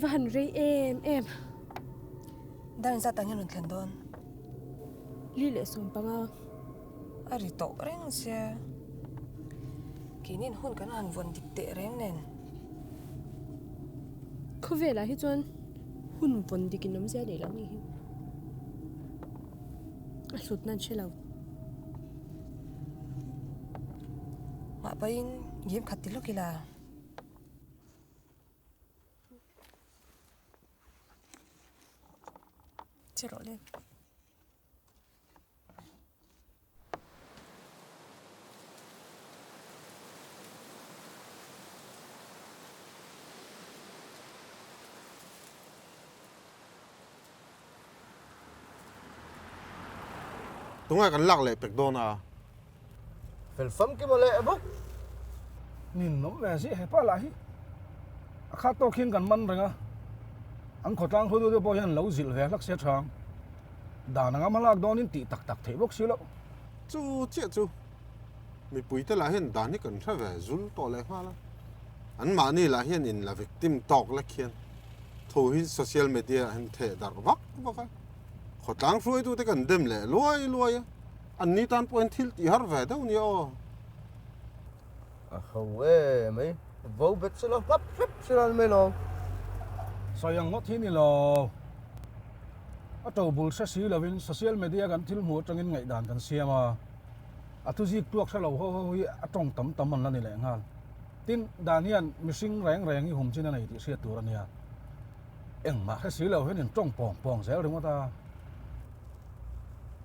Va han rei em em. Dar inzat ah hian rawn thlen dawn. Li leh 15. A ri tawh reng sia. Keinin hun kan han vawn dik teh reng nen. Khawvelah hi chuan hun vawn dik in awmzia nei lo ni hi. A hlutna an hre lo. Mah pahin game khat ti lawk ila. Che rawh le. Tungai kan lak leh pek dawn a. Fel famkim a leh bawk. Nin awm ve zia hepa lah hi a khat tawk hian kan man reng a, an khawtlang hruaitu te pawh hian lo zilh ve hlak se thang. Dan anga hmalak dawnin tih tak tak theih bawk si loh. Chu chiah chu mipuite lah hian dan hi kan hre ve zul tawh leh nghal a, anmahni lah hian in la victim tawk lek hian thu hi social media ah hian theh darh vak vak a, khawtlang hruaitute kan dem leh luai luai a, anni tan pawh hian thil tih har ve deuh nia aw. A ho e mai, vo bet sela hlap hrep sela ni mai lo. Sawi ang ngawt hi ni lo. A to bul hre si lovin social media kan thil hmuh atangin ngaihdan kan siam a, a thuzik tuak hre lo ho ho hi a tawng tam tam an la ni leh nghal. Tin, dan hian mihring reng reng hi hum chin a nei tih hriat tur a nia. Engmah hre si lo hian in tawng pawng pawng zel ringawt a.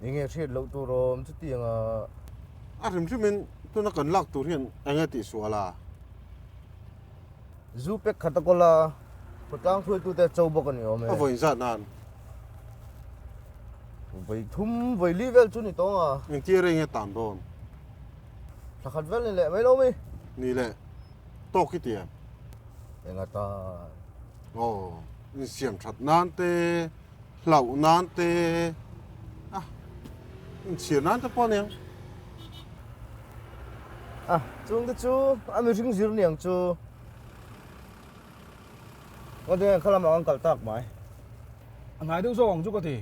Enge hriat loh tur awm chutiang a. A hrim hrimin tuna kan lak tur hian enge tih sual a? Zu pek khat a kawl a, khawtlang hruaitute a cho bawk a ni awm e. A vawi zat nan. Vawi thum, vawi li vel chu ni tawng a. Engtia rei nge tan dawn? Thla khat vel ni leh mai lo mi. Ni leh, tawk hi ti em? Enga tan? Aw, insiam that nan te, hlauh nan te, a, inchhir nan te pawh a niang. A, chung te chu a mihring zir niang chu. Ngaw te kha lamah kan kal tak mai. A hnai deuh zawk ang chu ka ti.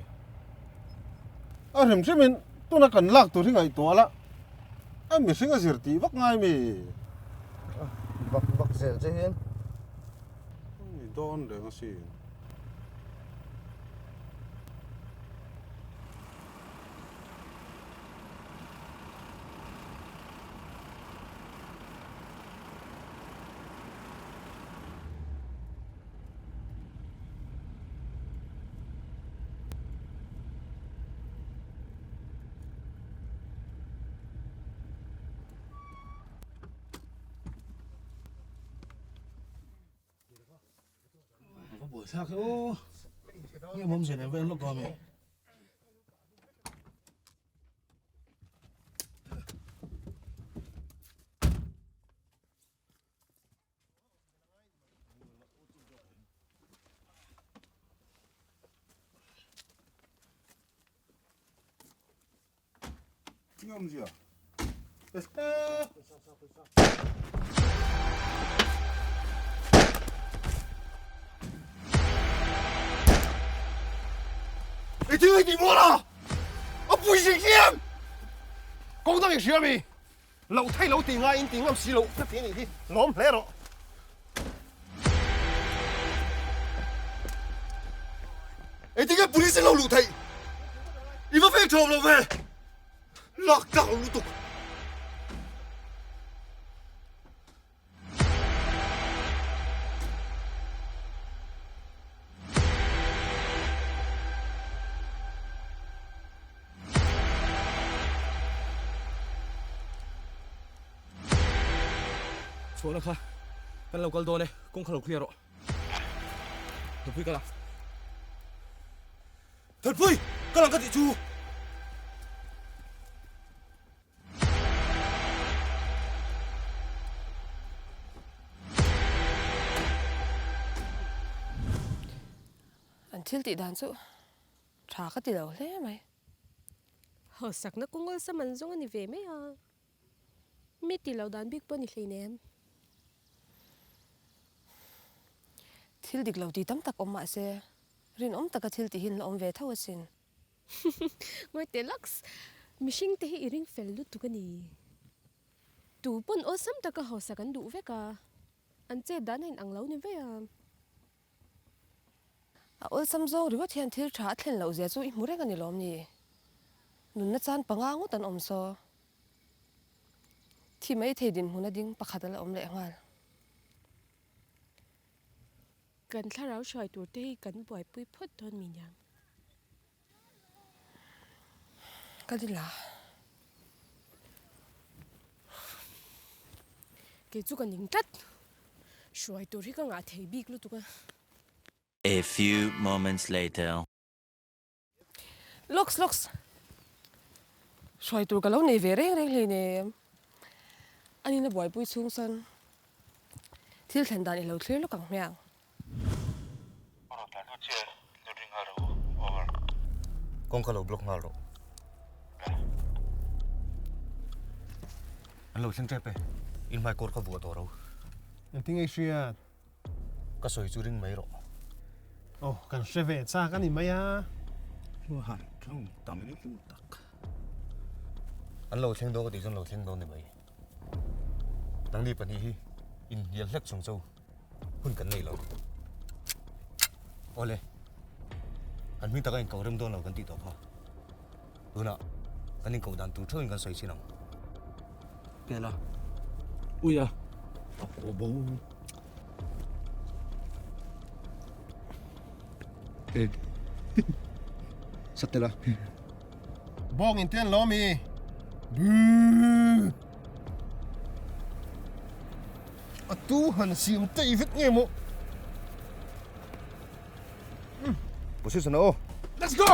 A hrim hrimin tuna kan lak tur hi ngaihtuah la, a mihring a zir tih vak ngai mi? Vak vak zel che hian. Ni dawn reng asin. Ka buai thlak e aw. Nge mawm zen em va en lawk dawn mi. Ngawmzia. I thil ei tih mual a! A pui zing hian! Kawng dang i hria mi? Loh thei lo tih ngaiin tih ngam si loh ka ti a nih hi, lawm hle rawh. Engtin nge police in lo luh theih? I va veng thawm lo ve! Lak tlak lo lutuk! Chhuahna kha kan lo kal dawn e, kawng kha lo clear rawh. Thutpui kal ang. Thutpui kal ang ka tih chu. An thil tih dan chu tha ka ti lo hle mai. Hausakna kawng awlsam an zawng a ni ve mai a, mi ti lo dan bik pawh a ni hleinem. Thil dik lo ti tam tak awm mah se, rinawm taka thil tihin la awm ve tho asin. Ngawi teh laks, mihring te hi i ring fel lutuk a ni. Tu pawn awlsam taka hausa kan duh vek a, an chet dan a inang lo ni vei a. A awlsam zawng ringawt hian thil tha a thlen loh zia chu i hmu reng a ni lawm ni? Nunna chan panga ngawt an awm saw. Thi mai thei dinhmun a ding pakhat a la awm leh nghal. Kan thlarau hruai tur te hi kan buaipui phawt dawn mi niang. Ka ti la. Kei chu ka ning tlat. Hruai tur hi ka ngah thei bik lutuk a. A few moments later. Lawks lawks. Hruai tur ka lo nei ve reng reng hleinem. Anina buaipui chhung chuan thil thlen dan i lo thlir lawk ang hmiang. Kawngka lo block nghal rawh. An lo thleng tep e. In hmai kawr kha vuah tawh ro. Engtin nge i hriat? Ka sawi chu ring mai rawh. Aw, kan hre ve chak a ni mai a. Han tawng tam tak. An lo thleng dawn ka tih chuan lo thleng dawn ni mai. Nangni pahnih hi inhnial hlek chung cho. Hun kan nei lo. Awle, an hming taka inkoh rem dawn lo kan tih tawh kha. Tunah kan inkoh dan tur theuhin kan sawi chin ang. Pela, Uia, a haw bo. E, Satela. Bawng in ten lo mi. Buu. A tu han siam tei vek nge maw? Position aw. Let's go!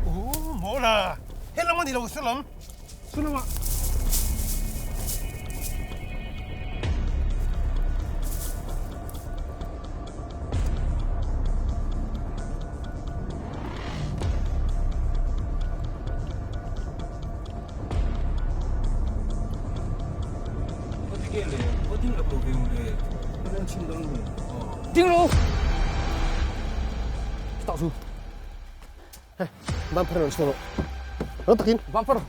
Oh, mawla! Helam a ni lo salam. Salam ah. Ding lo! Tao chu. Hey, ban phar ron chhuak rawh. Rang takin. Ban phar.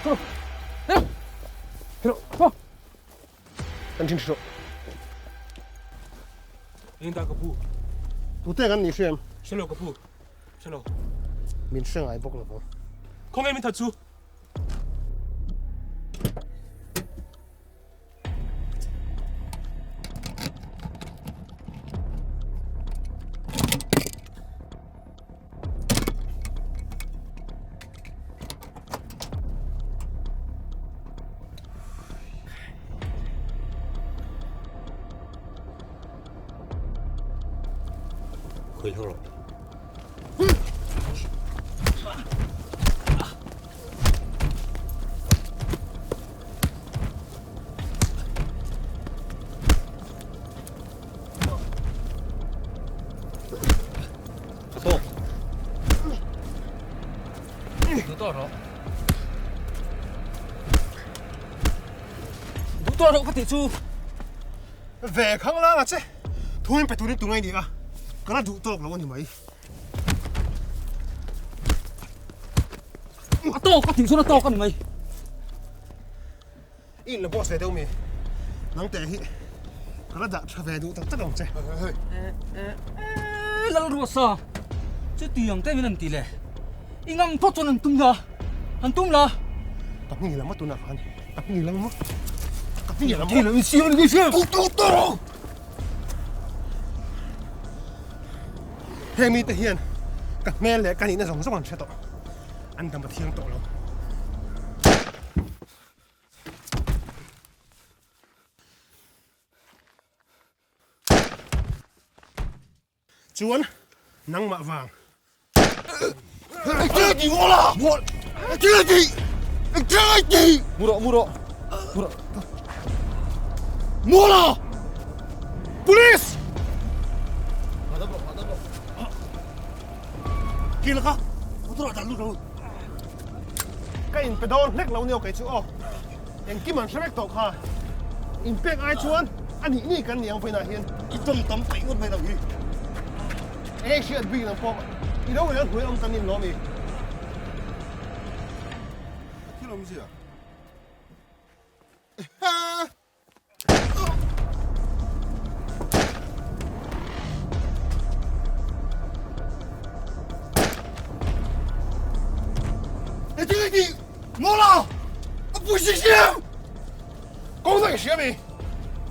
Chhuak. Hey! Hello. Ho. Kan thin rawh. Eng ta ka pu. Tute kan ni hriam. Hre lo ka pu. Hre lo. Min hre ngai bawk lo vang. Khawnge min that chu? Khawih hlauh rawh. Ka tawk. Duh tawh rawh. Duh tawh rawh ka tih chu. Ve khang lang a che. Thu in pe turin tu ngai ni a. Ka la duh tawk lo a ni mai. A tawk ka tih chuan a tawk a ni mai. I in la boss ve deuh mi? Nang teh hi ka la dah tha ve duh tak tak ang che. Lalruasa, chutiang te min an ti le. I ngang phawt chuan an tum la, an tum la. Ka hming lam a tunah khan, ka hming lam a, ka hming lam a. Thil in siam ni siam. Tu tu tu. Heng mite hian ka hmel leh ka nihna zawng zawng an hre tawh. An dam a thiang tawh lo. Chuan nangmah vang. Mu rawh, mu rawh. Mawla! Police! Kil ka motor ah dah lut ro. Ka in pe dawn hlek lo nia kei chu aw. Engkim an hre vek tawh kha. In pek ai chuan a nih nih kan ni ang vawiinah hian. I tawng tam peih ngawt mai lo hi. Eng nge hriat bik nang pawh i lo in an hnuai awm kan nin lawm i. A thil awmzia.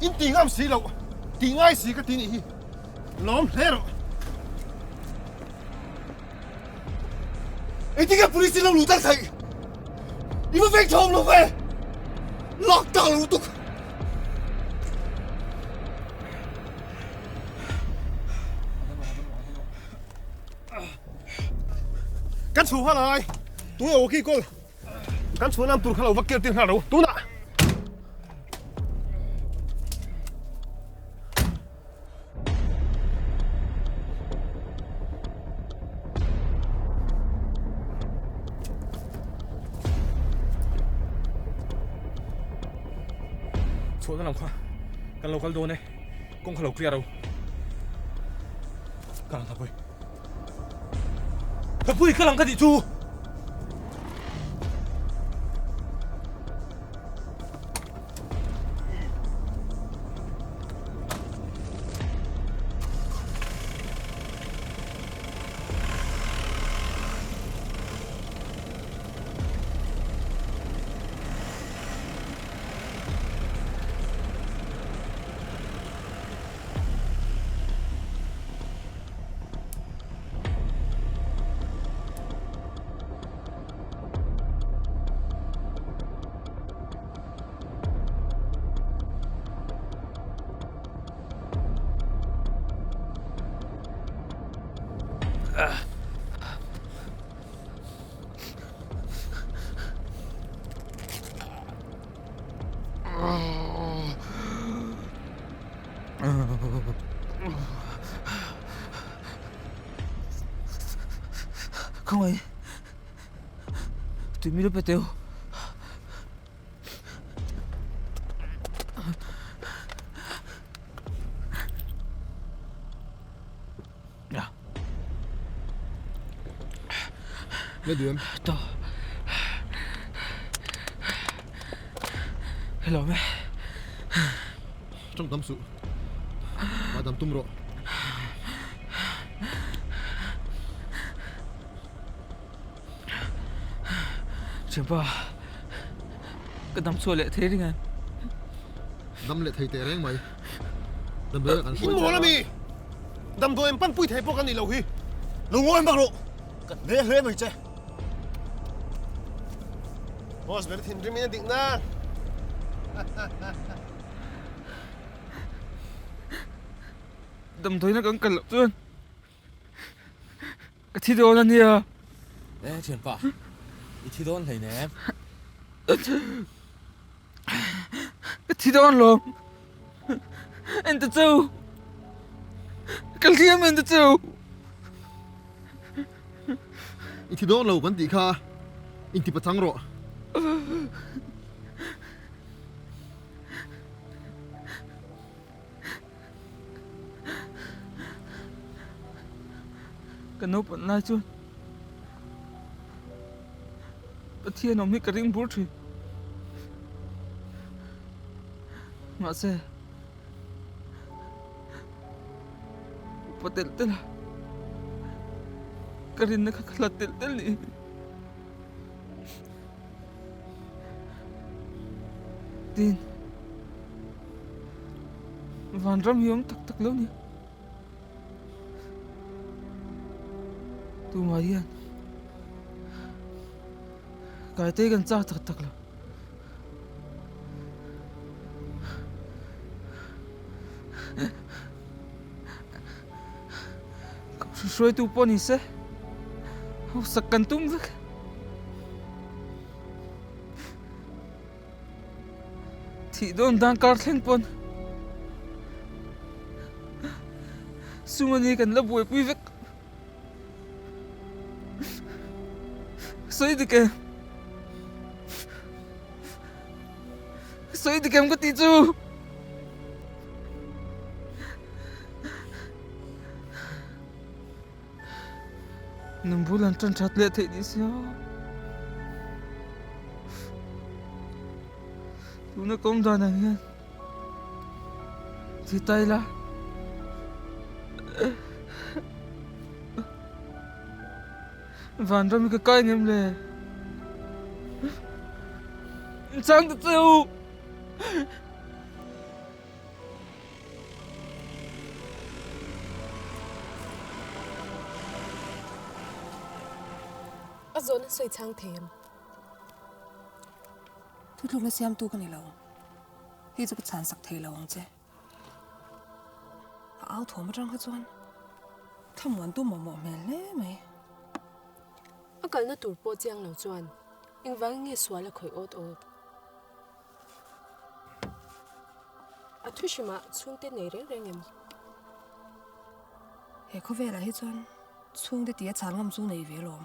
In ti ngam si lo ti ngai si ka ti nih hi lawm hle rawh Engtin nge police in lo luh tak theih? I va veng thawm lo ve! Lak tak lo lutuk! Kan chhuah nghal angai, tunge aw khi kawl kan chhuah nan tur kha lo va kel tir nghal ro tunah. Chhuahna lam kha kan lo kal dawn e, kawng kha lo clear ro. Ka lang Thapui. Thapui ka lang ka tih chu! Khawngaih tui milo pe teu. Ne duem. To. Hello me. Tawng tam suh. Madam tum rawh. Thianpa, ka dam chhuah leh thei ring em? Dam leh thei teh reng mai. Damdawi ah kan hruai chauh a. Mi! Damdawi an panpui thei pawh ka nih loh hi. Lo ngawi bak rawh. Ka hne hle mai che. Boss ber thinrim in a dik na. Damdawiin a kan kal loh chuan Ka thi dawn a nia. E thianpa, i thi dawn hleinem. Ka thi dawn lo. Ente chu. Ka hliam ente chu. I thi dawn lo kan tih kha inti pachang rawh. Ka naupang lai chuan Pathian awm hi ka ring bur thin. Mahse upa telh telh a ka rinna kha ka hlat telh telh ni. Tin. Vanram hi awm tak tak lo ni. Tumah hian Kaitei kan chak tak tak lo. Hruaitu pawh ni se hausak kan tum vek. Thih dawn dan kar thleng pawn sum a ni kan la buaipui vek. Sawi dik em? Sawi dik em ka tih chu? Nung bul an tan that leh theih ni sia. Tuna kawng dan ang hian thi ta ila. Vanram hi ka kai ngem le. Chang ta che u. A zawhna sawi chhang thei em? Thuthlukna siamtu ka ni lo. Hei chu ka chhansak thei lo ang che. A au thawm atang kha chuan thlamuantu mamawh hmel hle mai. A kalna tur pawh chiang lo chuan engvangin nge sual a khawih awt awt? A thu hrimah chhungte nei reng reng em? He khawvelah hi chuan chhungte tia chhan ngam chu nei ve alawm.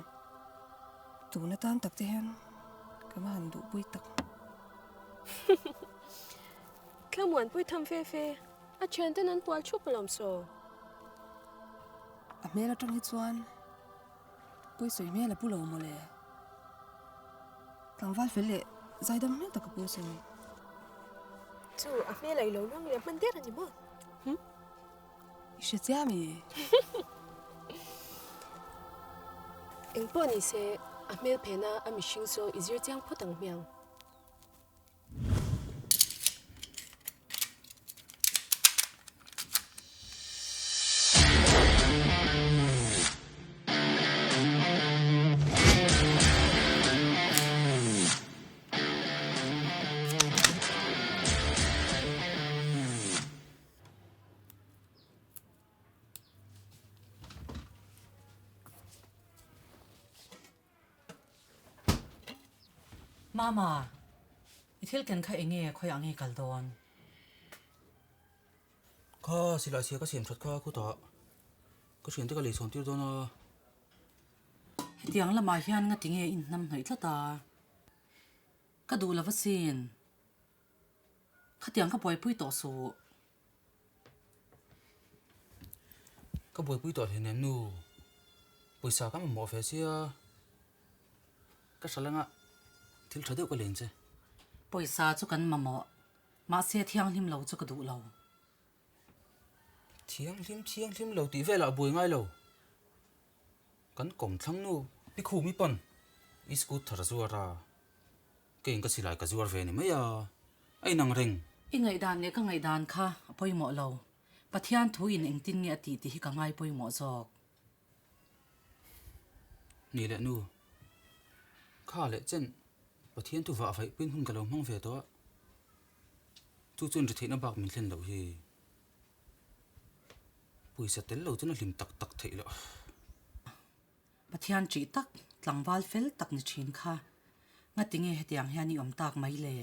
Tun atan tak te hian ka va han duhpui tak. Thlamuanpui tham fe fe, a thianten an pual thup alawm saw. A hmel atang hi chuan Pawisawi hmel a pu lo mawle. Tlangval fel leh zaidam hmel tak a pu sin. Chu a hmel a i lo luang leh hman der a ni maw? Hm? I hre chiah mi? Engpawh ni se, a hmel phena a mihring saw i zir chiang phawt ang hmiang. Mama, i thil ken kha enge khawiah nge kal dawn? Kha silai chhia ka siam that kha khutah ka thiante ka lei chhawn tir dawn a. Hetiang lamah hian nga tinge in hnam hnawih tlat a? Ka duh lo asin. Khatiang ka buaipui tawh suh. Ka buaipui tawh hleinem nu, pawisa ka mamawh ve sia, ka hral anga thil tha deuh ka len che. Pawisa chu kan mamawh, mahse thianghlim lo chu ka duh lo. Thianghlim thianghlim lo tih velah buai ngai lo, kan kawmthlang nu pi khumi pawn i scooter a zuar a. Keiin ka silai ka zuar ve ni mai a, a inang reng. I ngaihdan leh ka ngaihdan kha a pawimawh lo. Pathian thu in engtin nge a tih tih hi ka ngai pawimawh zawk. Ni leh nu, kha leh chen Pathian thu vah vaih pin hun ka lo hmang ve tawh a, chu chuan ri theihna bak min thlen loh hi. Pawisa tel lo chuan a hlim tak tak theih loh. Pathian ṭih tak, tlangval fel tak ni ṭhin kha. Ngatinge hetiang hian i awm tak mai le?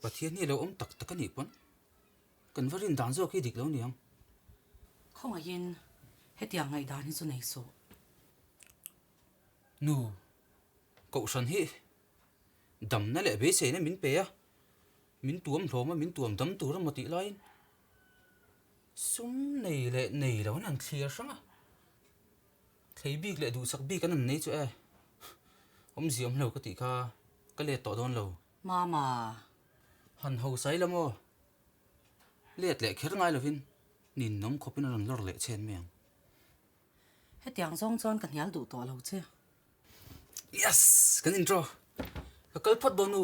Pathian hi a lo awm tak tak a nih pawn kan va rin dan zawk hi dik lo niang. Khawngaihin hetiang ngaihdan hi chu nei suh. Nu, Kohhran hi damna leh beiseina min pe a, min tuam hlawm a, min tuam dam tur emaw tih laiin sum nei leh nei lo an han thlir hrang a. Thlei bik leh duhsak bik an an nei chu e. Awmzia awm lo ka tih kha ka let tawh dawn lo. Mama. Han ho sai la maw? Let leh kher ngai lovin ninawm khawpin a rawn lawr leh chhen mai ang. Hetiang zawng chuan ka hnial duh tawh lo che. Yes! Kan intro. Ka kal phawt dawn u.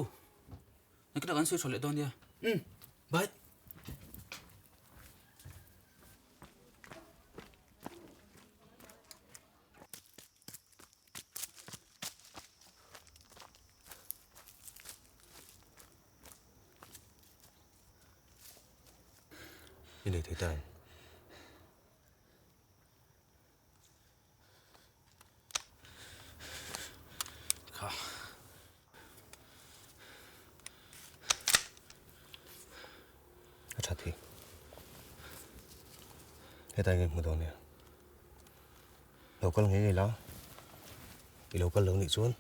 Nakinah kan sawi tha leh dawn nia. Umm. Bye. I nei thei ta em? Kha. Hetah hian kan hmu dawn nia. Lo kal ngei ngei la, i lo kal lo nih chuan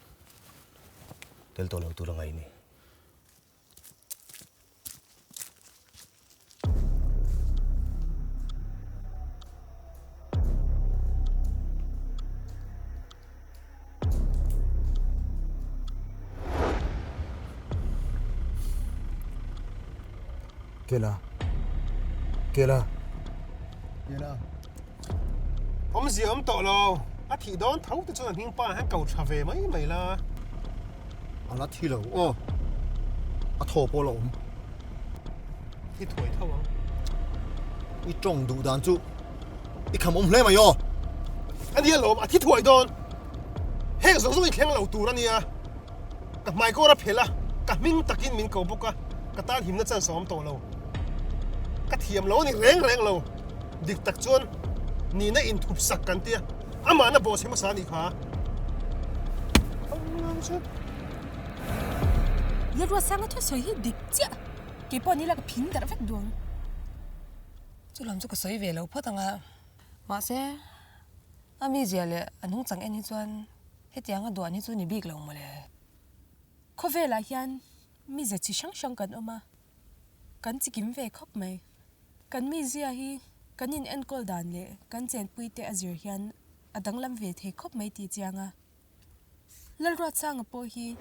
tel tawh lo tur a ngai a ni. Kela. Kela. Kela. Awmzia awm tawh lo. A thih dawn tho te chuan a hming pa hian ko tha ve mai mai la. A la thi lo aw. A thaw pawh la awm. Thi thuai tho ang. I tawng duh dan chu i kham awm hle mai aw. A nia lawm, a thi thuai dawn. Heng zawng zawng i thleng lo tur a nia. Ka hmai kawr a phelh a, ka hming takin min ko bawk a, ka tan himna chance a awm tawh lo. Ka thiam lo a ni reng reng lo. Dik tak chuan nihna inthup sak kan tia, amahna bawhchhe hmasa a nih kha. Lalruatsanga thusawi hi dik chiah, keipawh ni la ka phing darh vek duang. Chu lam chu ka sawi ve lo phawt ang a, mahse a mizia leh a nungchang en hi chuan hetianga duan hi chu ni bik lo mawle. Khawvelah hian mize chi hrang hrang kan awm a, kan chikim ve khawp mai. Kan mizia hi kan in enkawl dan leh kan chenpui te a zir hian a danglam ve thei khawp mai tih chiang a. Lalruatsanga pawh hi.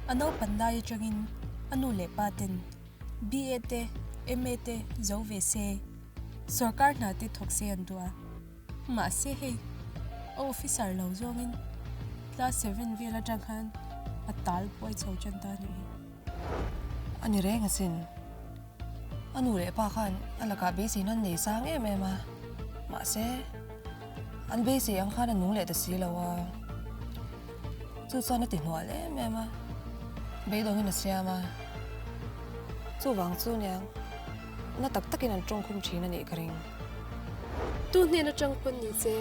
A naupan lai atangin a nu leh pa ten BA te, MA te zo ve se, sorkar hna te thawk se an duh a. Mahse hei, a officer lo zawngin class seven vel atang khan a tal buai chho tan ta a nih hi. A ni reng asin. A nu leh pa khan a lakah beisei nan nei sang em em a, mahse an beisei ang khan a nung leh ta si lo a, chu chuan a ti hnual em em a, beidawngin a siam a, chuvang chu niang na tak takin an tawngkhum thin a nih ka ring. Tu hnen atang pawn ni che,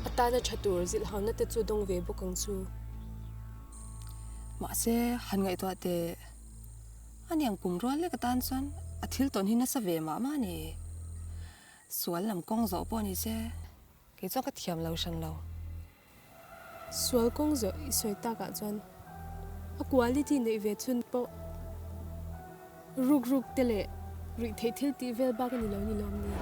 a tana tha tur zilhhauna te chu dawng ve bawk ang chu. Mahse han ngaihtuah teh. A niang kum rual lek atan chuan a thil tawn hi nasa ve mah mah a ni. Sual lam kawng zawh pawh ni se, kei chuan ka thiam lo hran lo. Sual kawng zawh i sawi takah chuan a quality neih ve chhun pawh ruk ruk te leh ruih theih thil tih vel bak a ni lo ni lawm ni.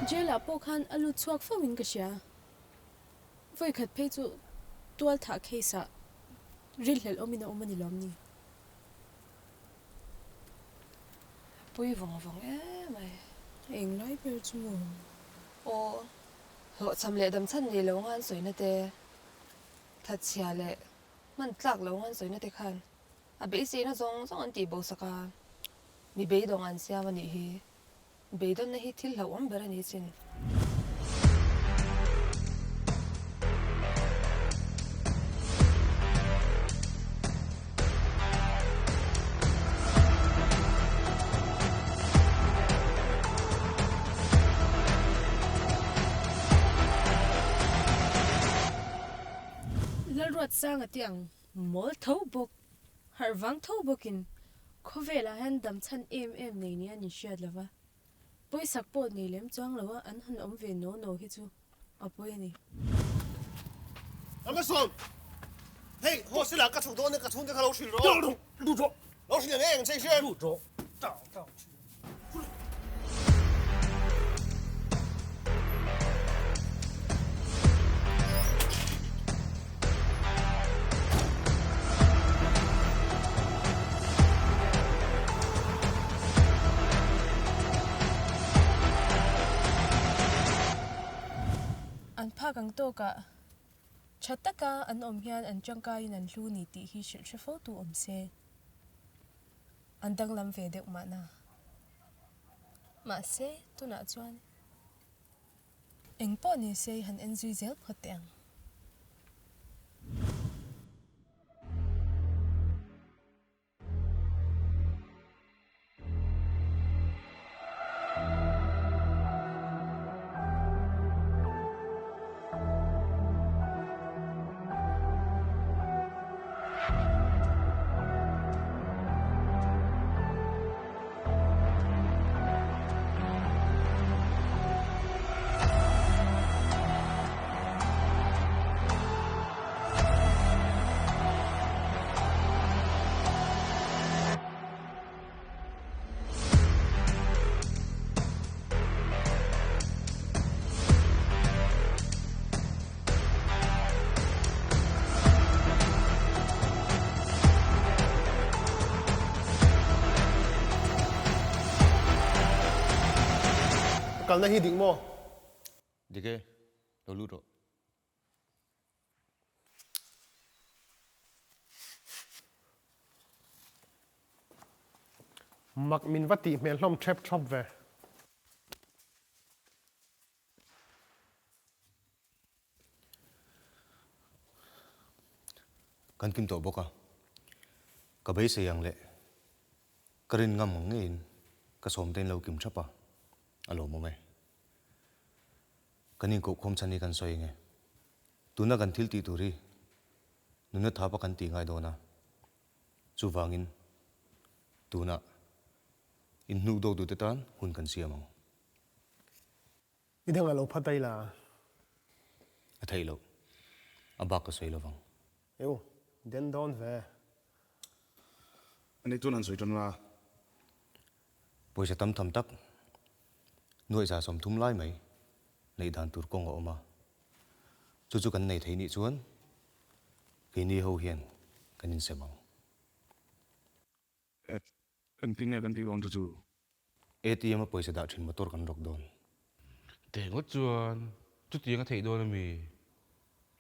Jail ah pawh khan a lut chhuak fo in ka hria. Vawikhat phei chu tual thah case ah rilhlelh awm in a awm a ni lawm ni. Pui vawng vawng em mai. Eng lai ber chu maw? Aw, hlawhchham leh damchhan nei lo ngan sawina te, thatchhia leh hman tlak lo ngan sawina te khan a beiseina zawng zawng an tih bo sak a, mi beidawng an siam a nih hi. Beidawnna hi thil hlauhawm ber a ni chin. Lalruatsanga te ang mawl tho bawk, harh vang tho bawkin khawvelah hian damchhan em em nei nia an inhriat lova. Pawisak pawh nei lem chuang lo a, an han awm ve no no hi chu a pawi a ni. Amazon! Hei, hostel ah ka chhuk dawn e, ka chhungte kha lo hrilh rawh. Lut rawh. Lo hrilh ang e, eng chei hriat. Lut rawh. An phak ang tawkah tha taka an awm hian an tangkaiin an hlu ni tih hi hrilh hre fo tu awm se. An danglam ve deuh mahna. Mahse, tunah chuan eng pawh ni se i han en zui zel phawt teh ang. Kalna hi dik maw? Dik e, lo lut rawh. Mak min va tih hmel hlawm thep thawp ve. Kan kim tawh bawk a, ka beisei ang leh ka rin ngam ang ngeiin ka sawmte in lo kim thap a, a lawmawm e. Kan inkohkhawm chhan hi kan sawi eng e? Tuna kan thil tih tur hi nuna thapa kan tih ngai dawn a, chuvangin tunah inhnuk dawk duhte tan hun kan siam ang. I dangah lo phat aila. A theih loh. A bak ka sawi lovang. Eu, den dawn ve. Ani chuan an sawi tan la. Pawisa tam tham tak, nuaihza 30 lai mai neih dan tur kawng a awm a. Chu chu kan nei thei nih chuan keini ho hian kan insem ang. Engtin nge kan tih dawn chu chu? ATM a pawisa dah thin motor kan rawk dawn. Teh ngawt chuan chutiang a theih dawn a mi?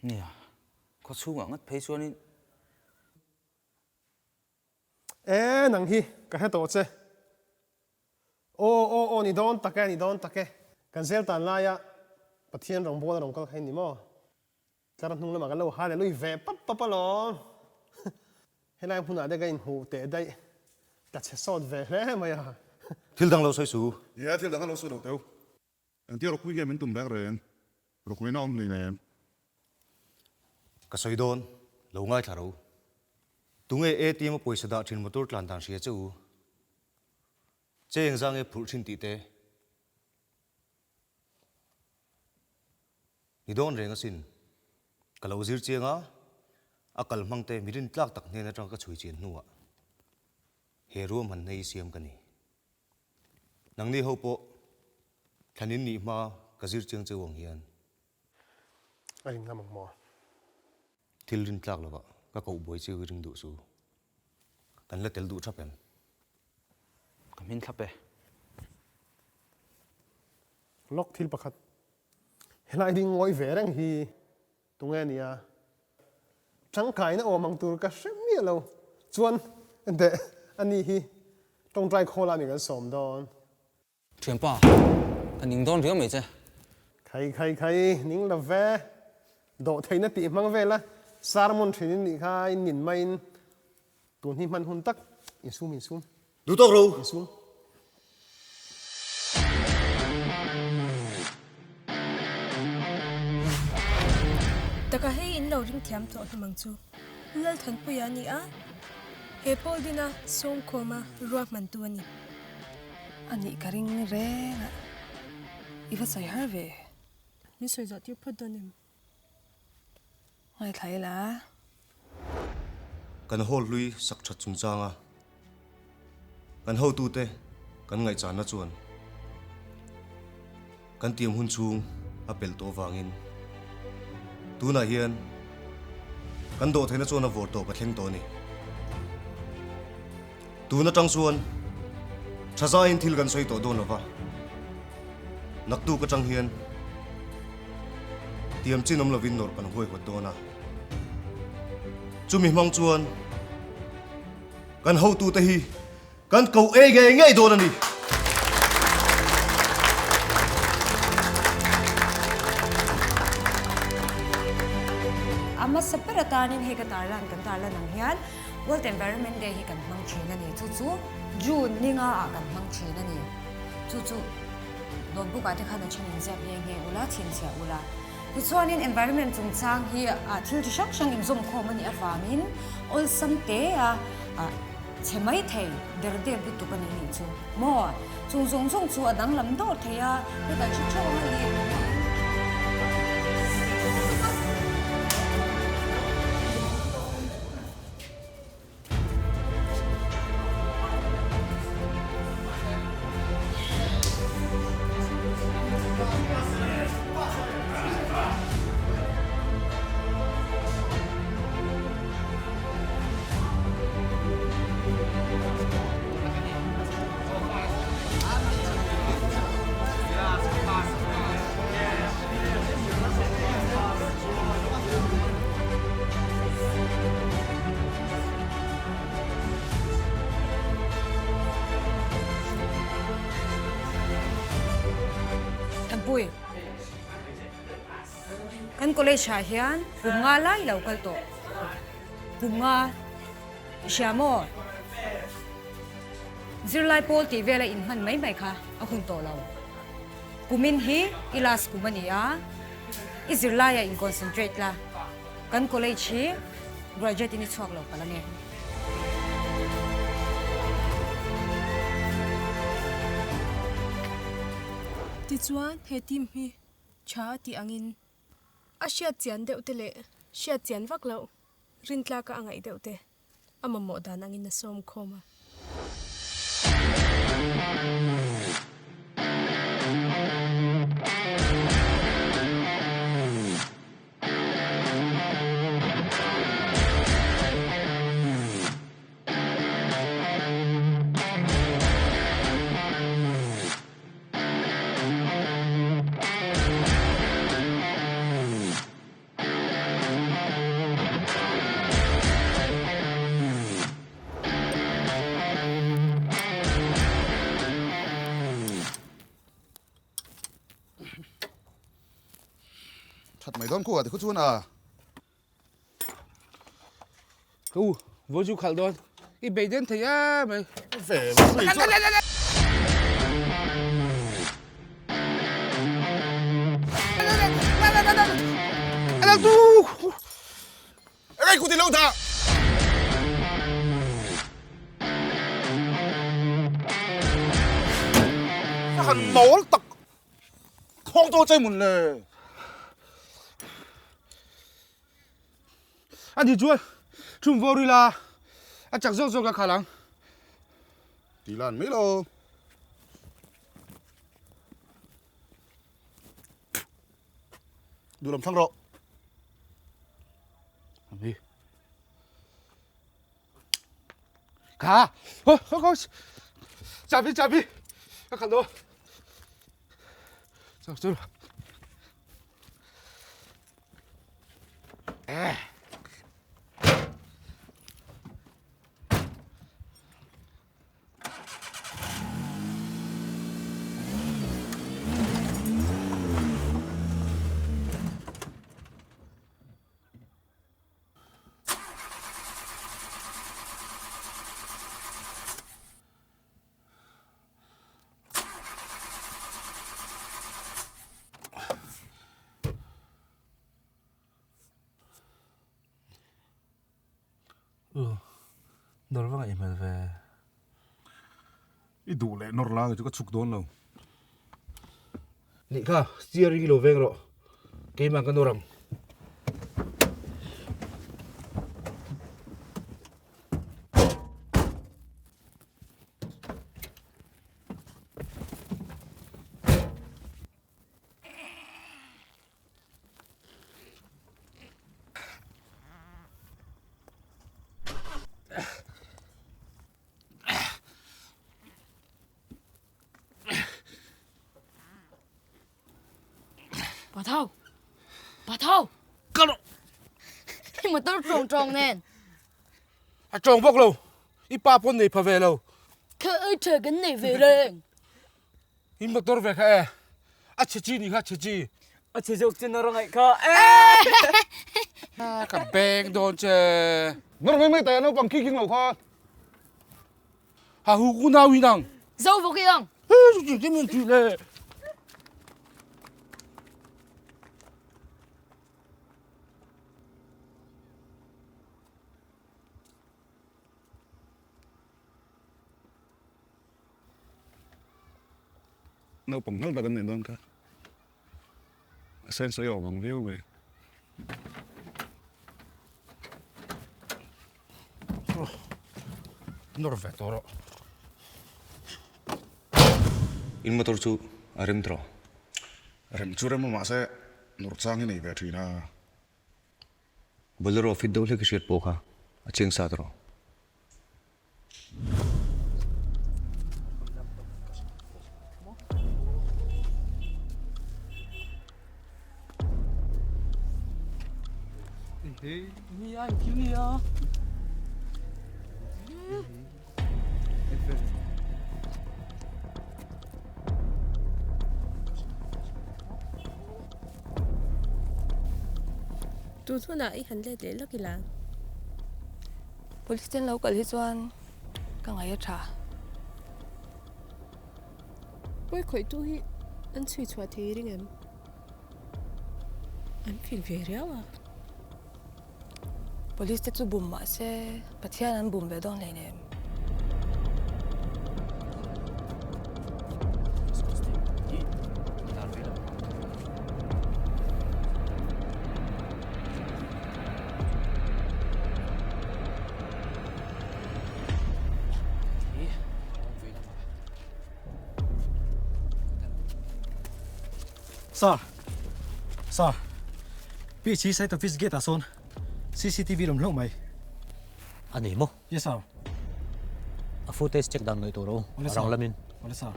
Nia, khaw chhungah ngat phei chuanin. E, nang hi ka hre tawh che. Aw, aw, aw, ni dawn tak e, ni dawn tak e. Kan zel tan laia Pathian rawngbâwl a rawn kal kha in ni maw? Tlar hnung lamah kan lo hallelui ve pap pap alawm. Helai hmunah te ka inhmuh teh daih. Ka chhe sawt ve hle mai a. Thil dang lo sawi su. Nia, thil dang a lo sawi lo teu. Engtia rawkpui nge min tum reng reng? Rawkpuina awm hlei nem. Ka sawi dawn, lo ngaithla ro. Tunge ATM a pawisa dah thin motor tlan dan hria che u? Che engzah nge phurh thin tih te? Ni dawn reng asin. Ka lo zir chiang a, a kal hmang te mi rintlak tak hnen atanga ka chhui chian hnuah he ruahman hnei siam ka ni. Nangni ho pawh thlanin nih hma ka zir chiang cheu ang hian. A rin ngam ang maw? Thil rintlak lovah ka koh buai chiu i ring duh su. Kan la tel duh thap em? Ka hmin thlap e. Lawk thil pakhat helai ding ngawih ve reng hi tunge nia tangkaina awm ang tur ka hre miah lo chuan deh ani hi tawngtai khawl ah mi kan sawm dawn. Thianpa, ka ning dawn riau mai che. Khai khai khai, ning lo ve. Dawh theihna tih hmang vel a, sermon thin in nih kha in nin maiin tun hi hman hun tak insum insum. Duh tawk ro. Insum. Taka hei in lo ring thiam tawh hlawm ang chu. Lalthanpuia a ni a, he pawl dina sawmkhawma ruahmantu a ni. A nih ka ring reng a, i va sawi har ve. Min sawi zawh tir phawt dawn em? Ngaithla ila. Kan hall hlui sak that chungchanga kan hotute kan ngaihchanna chuan kan tiam hun chhung a pelh tawh avangin tunah hian kan dawhtheihna chuan a vawr tawp a thleng tawh a ni. Tun atang chuan tha zaiin thil kan sawi tawh dawn lo va, naktuk atang hian Tiam chin awm lovin nawrh kan huaihawt dawn a. Chumi hmang chuan kan hotute hi kan ko ei ngei ngei dawn a ni. A hmasa ber atanin hei ka tarlan kan tarlan ang hian World Environment Day hi kan hmang thin a ni. Chu chu June ni nga ah kan hmang thin a ni. Chu chu notebook ah te khan a then inziak nghe nghe ula, chhinchhiah ula. Tichuanin environment chungchang hi thil chi hrang hrang inzawmkhawm a nih avangin awlsam te a chhe mai thei der dep lutuk a nih nih chu maw? Chung zawng zawng chu a danglam dawr thei a, hei kan hre theuh ang a ni. Thanpui, kan college ah hian kum nga lai lo kal tawh. Kum nga i hria maw? Zirlai pawl tih vela inhman mai mai kha a hun tawh lo. Kumin hi i last kum a ni a, i zirlaiah in concentrate la. Kan college hi graduate in i chhuak lo palh ange. Tichuan he team hi tha a tih angin a hriat chian deuh te leh hriat chian vak loh rintlaka a ngaih deuh te a mamawh dan angin a sawm khawm a. That mai dawn khu a ti khu chuan a. Ka u, vawi chu khalh dawn. I bei den thei em mai. Ve mai chuan. Eng kut i lo dah? Ka han mawl tak khawng dawn chai mun le. A ni chuan thum vawr ila a chak zawk zawk a khalh ang. Ti lan mai lo. Duh lam thlang rawh. Ami. Kha. Ho ho ho. Chabi chabi. Ka khalh do. Chau chau. Eh. U, nawr va ngaih hmel ve. I duh leh nawr la chu ka chhuk dawn lo. Nih kha, steering i lo veng rawh. Keimah ka nawr ang. Pathau! Pathau! Kal rawh! I motor tawng tawng nen. A tawng bawk lo. I pa pawn nei pha ve lo. Kha ai tha kan nei ve reng. I motor ve kha e. A chhe chi ni kha chhe chi. A chhe zawk chu nawr angaih kha. Ka beng dawn che. Nawr mai mai tai a naupang khi khing lo kha. Ha hu ku nau in ang. Zo vawk i ang. He chu chi chi min tih le. Naupang hnal tak an nih dawn kha. A sense a awm ang viau mai. Nawr ve tawh rawh. In motor chu a rem tawh. Rem chu rem a mahse nawr chang hi nei ve thin a. Bolero fit deuh hlek i hriat pawh kha a chiang sa tawh. Tun hunah i han let leh lawk ila. Police ten lo kal hi chuan ka ngaih a tha. Pawi khawihtu hi an chhui chhuah thei ring em? An fing ve riau a. Police te chu bum mah se Pathian an bum ve dawn hleinem. Sir, Sir, PHC site office gate ah sawn CCTV lawm hlauh mai. A ni maw? Yes sir. A footage check dan ngaih tur a awm, a rang lamin. Awle sir.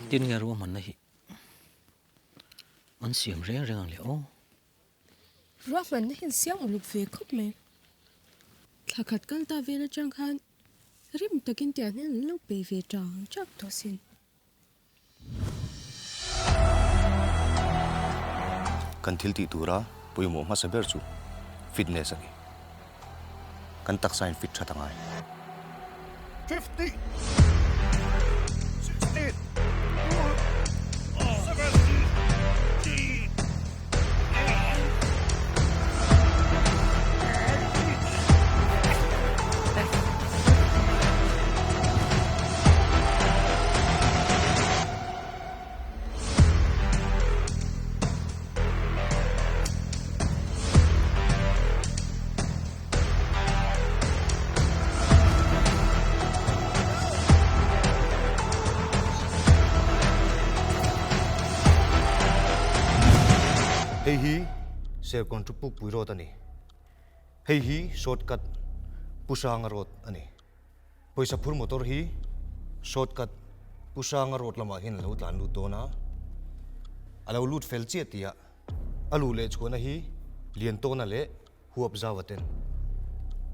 Tin nge ruahmanna hi an siam reng reng ang le aw. Ruahmanna hi an siam uluk ve khawp mai. Thla khat kal ta vel atang khan rim takin tiang hian an lo bei ve tang tap tawh sin. Kan thil tih tura pawimawh hmasa ber chu fitness a ni. Kan taksa in fit that a ngai. 50, 60, 70, Hei hi Serkawn chu Pukpui Road a ni. Hei hi Shortcut Pu Hranga Road a ni. Pawisa phur motor hi shortcut Pu Hranga road lamah hian a lo tlan lut dawn a, a lo lut fel chiah tih ah a luh leh chhuahna hi Liantawna leh Huap Zauva ten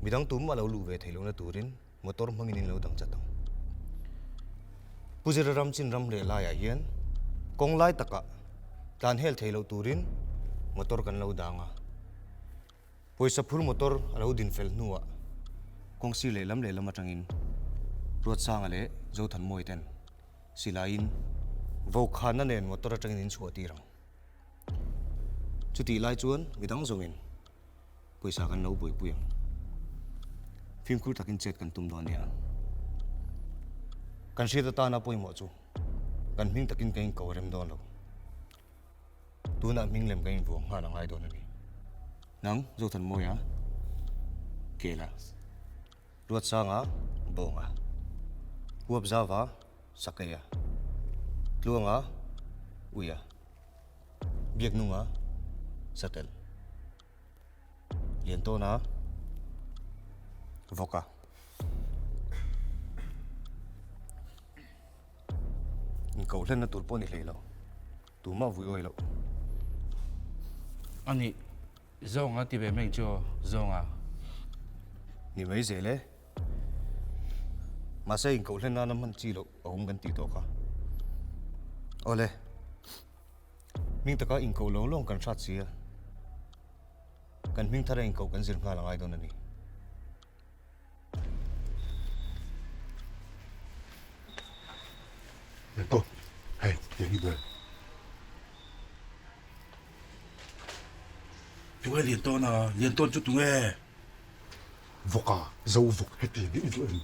midang tum a lo luh ve theih lohna turin motor hmangin in lo dang chat ang. Pu Zira ram chin ram leh laiah hian kawng lai takah tlan hel theih loh turin motor kan lo dang a. Pawisa phur motor a lo din fel hnuah kawng sir lehlam lehlam atangin Ruatsanga leh Zothanmawii ten silaiin vaukhana nen motor atangin in chhuah tir ang. Chutih lai chuan midang zawngin pawisa kan lo buaipui ang. Fimkhur takin chet kan tum dawn nia. Kan hriat atana pawimawh chu kan hming takin kan inko rem dawn lo. Tunah hming lem ka invuang nghal a ngai dawn a ni. Nang, Zothanmawia, Kela, Ruatsanga, Bawnga, Huapzava, Sakeia, Tluanga, Uia, Biaknunga, Satel. Liantawna vawk a. Inkoh hlenna tur pawh ni hlei lo. Tumah vui awi loh. A nih, Zawnga ti ve mai chu aw, Zawnga. Ni mai zel e. Mahse inkoh hlen nana hman chi loh a awm kan tih tawh kha. Awle, hming taka inkoh lawng lawng kan hrat si a. Kan hming thara inkoh kan zir nghal a ngai dawn a ni. Neto, hei, tiang hi ber. Tunge lian tawn a? Lian tawn chu tunge? Vawka, zo vawk hetiang hi i duh em?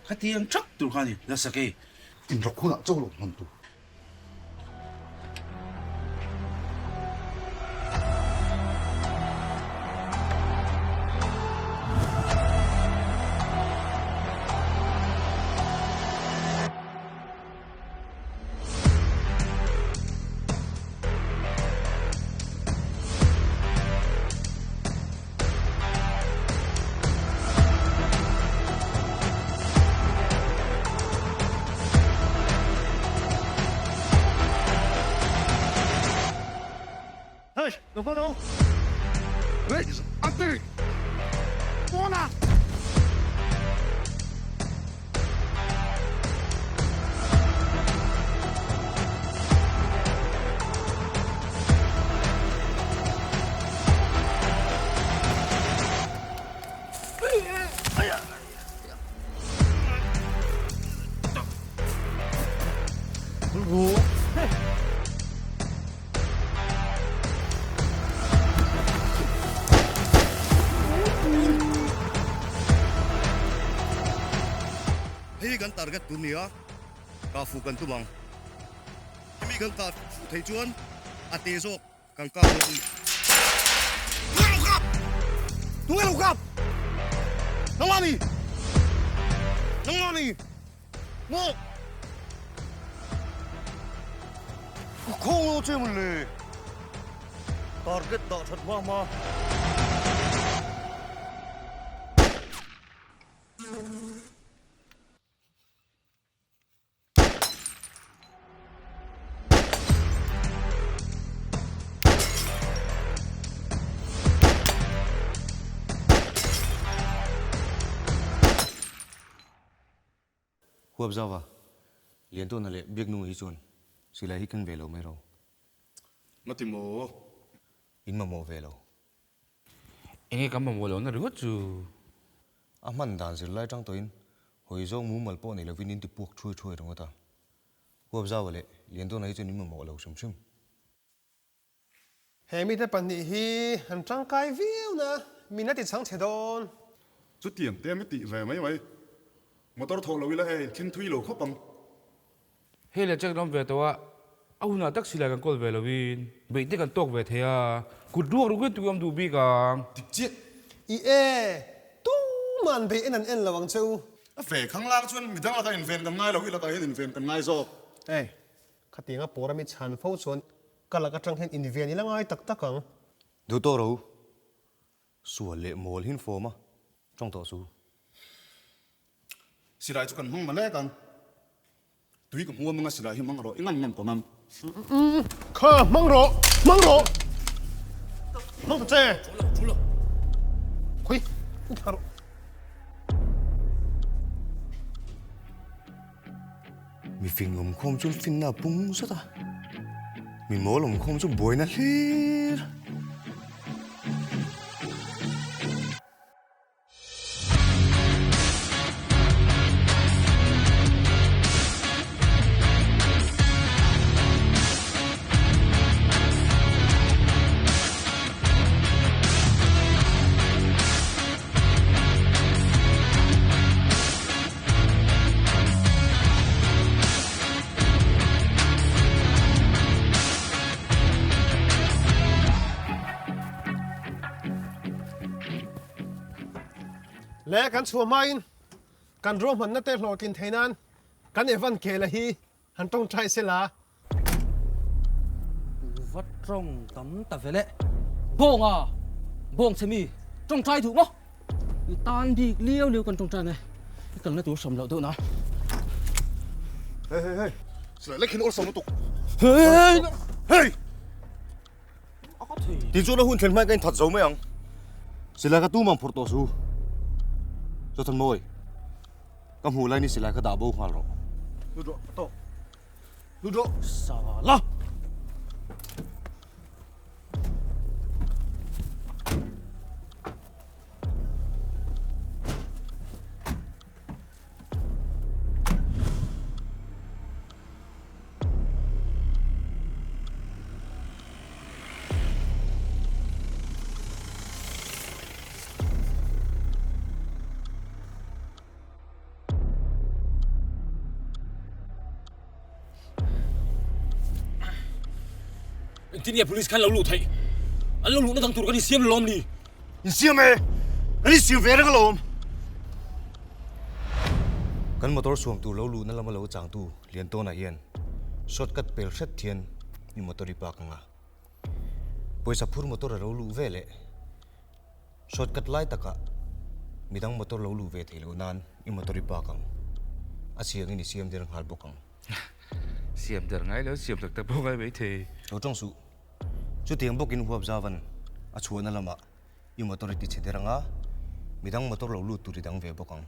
Khatiang thak tur kha a ni, la sak e. Inrawk hunah cho lo hman tur. Hey, lo kal lo. Hey, a ti. Pawn a. Hei kan target tur nia, kah fuh kan tum ang. Hemi kan kah fuh theih chuan a te zawk. Kan kap dawn a ni. Tunge lo kap? Tunge lo kap? Nangmah ni? Nangmah ni? Maw? Ka khawng lo che mawn le. Target dah that hma hma. Huap zauva, Liantawna leh Biaknunga hi chuan silai hi keng ve lo mai ro. Ngati maw? In mamawh ve lo. Enge kan mamawh lohna ringawt chu? A hman dan zirlai tang tawhin hawi zawng mumal pawh nei lovin in ti puak thuai thuai ringawt a. Huap zaua leh Liandawna hi chuan in mamawh lo hrim hrim. He mite pahnih hi an tangkai viau na min a ti chhang chhe dawn. Chutiang te mi tih ve mai mai. Motor thawh lo ila e, thleng thui lo khawp ang. Hei le check ram ve tawh a, a hunah tak silai kan kawl ve lovin beih te kan tawk ve thei a, kut ruak ruak in tuiawm duh bik ang. Dik chiah. I e, tuman beih en an en lo ang che u. A ve khang lak chuan midang laka inven kan ngai lo, i lakah hian inven kan ngai zawk. Ei, khatianga pawr ami chhan fo chuan ka lak atang hian inven ila ngai tak tak ang. Duh tawh ro, sual leh mawl hin fawm a, tawng tawh su. Silai chu kan hmang malek ang. Tui ka hmu a manga silai hi hmang rawh, i ngam ngam ka ngam. Kha hmang rawh, hmang rawh. Hmang ta che. Khawi, i thla rawh. Mi fing awmkhawm chuan finna a pung zat a, mi mawl awmkhawm chu buaina hlir. Le kan chhuah hmain kan ruahmanna te hlawhtlin theih nan kan Evan Kela hi han tawngtai se la. Va tawng tam ta ve le. Bawnga! Bawng che mi! Tawngtai duh maw? I tan bik liau liau kan tawngtai nge i kalna tur sam loh deuh na. Hey hey hey, silai lek hian awlsam lutuk. Hey! Hey! Tin chuan a hun thlen hmain ka inthat zo mai ang. Silai ka tum ang phawrh tawh su. Chawthan mawi, ka hmuh lain i silai kha dah bo nghal rawh. Lut rawh, a tawk. Lut rawh. Sala! Engtin nge police khan lo luh theih? An lo luhna dang tur kan insiam lawm ni? Insiam e! Kan insiam ve reng alawm! Kan motor suam tur lo luhna lama lo changtu Liantawnah hian shortcut pel hret hian i motor i park ang a. Pawisa phur motor a lo luh ve leh shortcut lai takah midang motor lo luh ve theih loh nan i motor i park ang. A chhiangin i siam der nghal bawk ang. Siam der ngai lo, siam tak tak pawh ngai maithei. Lo tawng suh. Chutiang bawkin huap zavan a chhuahna lamah i motor i tichhe der ang a, midang motor lo lut tur i dang ve bawk ang.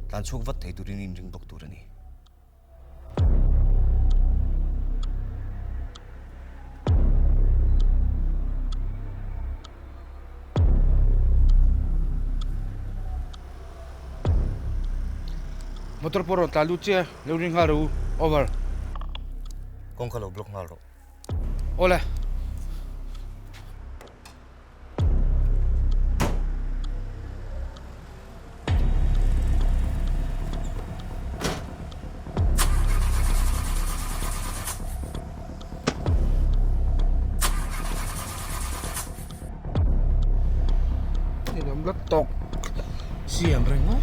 Tlan chhuak vat thei turin i inring bawk tur a ni. Motor pawh rawn tlan lut chiah e, lo ring nghal rawh u, over. Kawngka lo block nghal rawh. Awle. Lam la tawk siam reng a.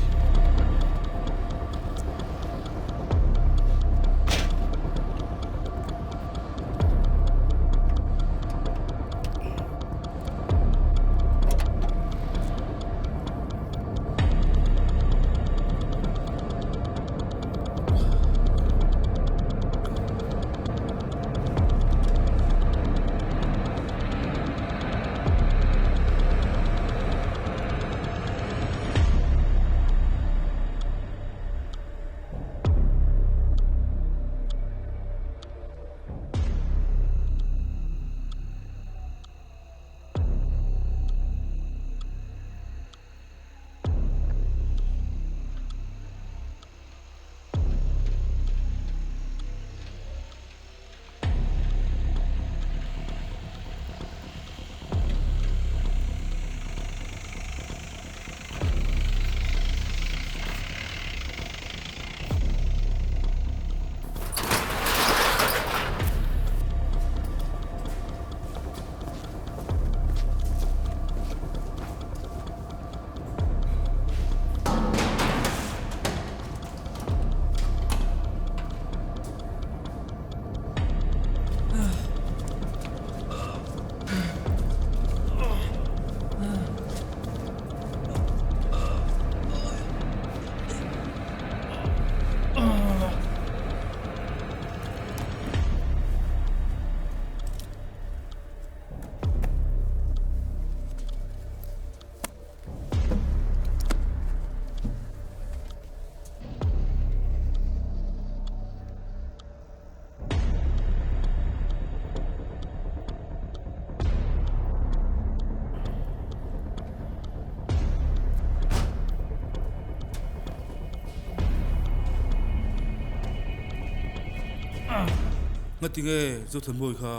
Ngatinge Zothanmawii kha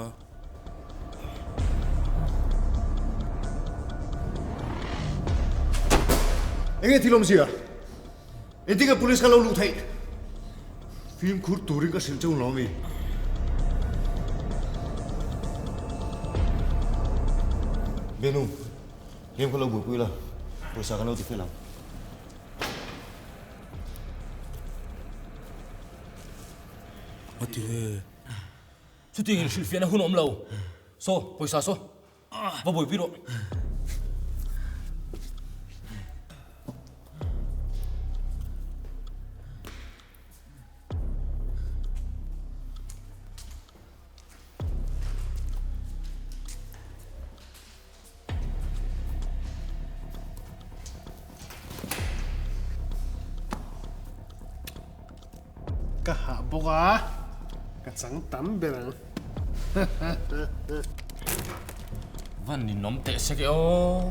Enge thil awmzia? Engtinge police kha lo luh theih? Fimkhur turin ka hrilh cheu lo ami? Benu, hliam kha lo buaipui la, pawisa kan lo ti fel ang. A ti e. Chutiang in hrilhfiahna hun a awm lo. Saw, pawisa saw. Va buaipui rawh. Ka hah bawk a, ka chang tam ber ang. Van ninawm teh sek e aw.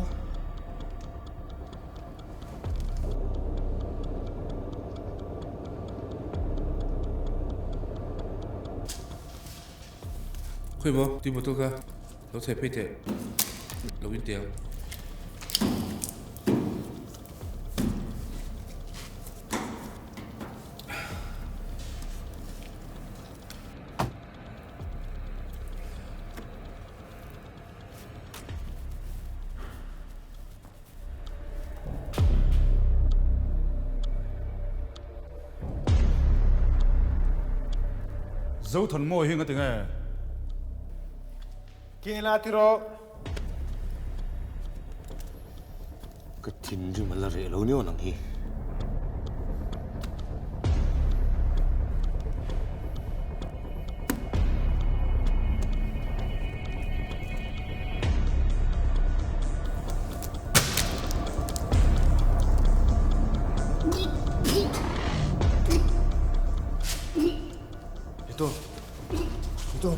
Khawi maw tui bottle kha lo chhe phei teh lo in teh ang. Zothanmawi hi nga ti nge? Kela ti rawh. Ka thinrim a la reh lo niawn ang hi. Ito. Ito.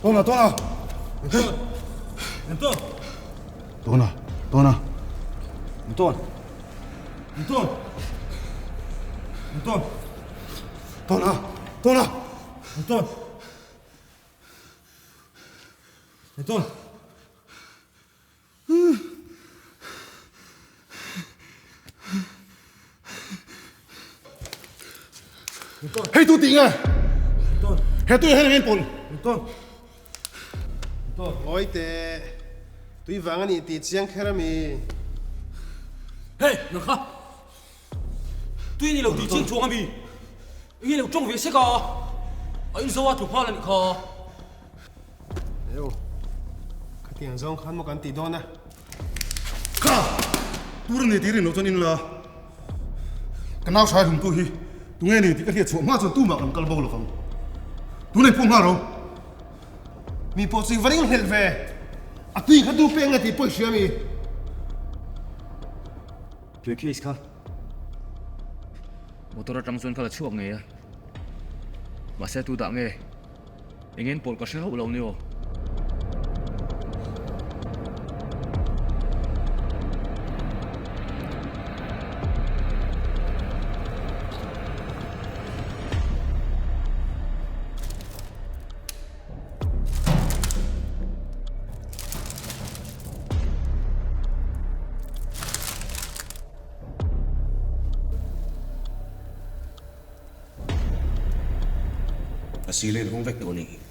Tona, Tona! Anton! Tona, Tona! Anton! Anton! Anton! Tona! Tona! Anton! Anton! Hei tu tih nge? He tui hian engin pawlh? Ngawi teh, tui vang a nih tih chiang kher a mi? Hei, nang kha! Tui ni lo tih chiang chuang a mi? Enge lo tawng ve sek a? A inzo a tlu nghal a nih kha. Eu, khatiang zawng khan maw kan tih dawn a? Kha! Tur a ni tih rin loh chuan in la. Ka nau hrai hlumtu hi tunge ni tih ka hriat chhuah hma chuan tumah kan kal bo lovang. Tunei pawh nghal ro. Mi pawh chu i va ring hlelh ve. A tui kha tu peng nge tih pawh i hria mi? Tui case kha motor atang chuan ka la chhuak ngei a, mahse tu dah nge? Eng en pawlh ka hre hauh lo ni aw. A sile in hung vek tawh a nih hi.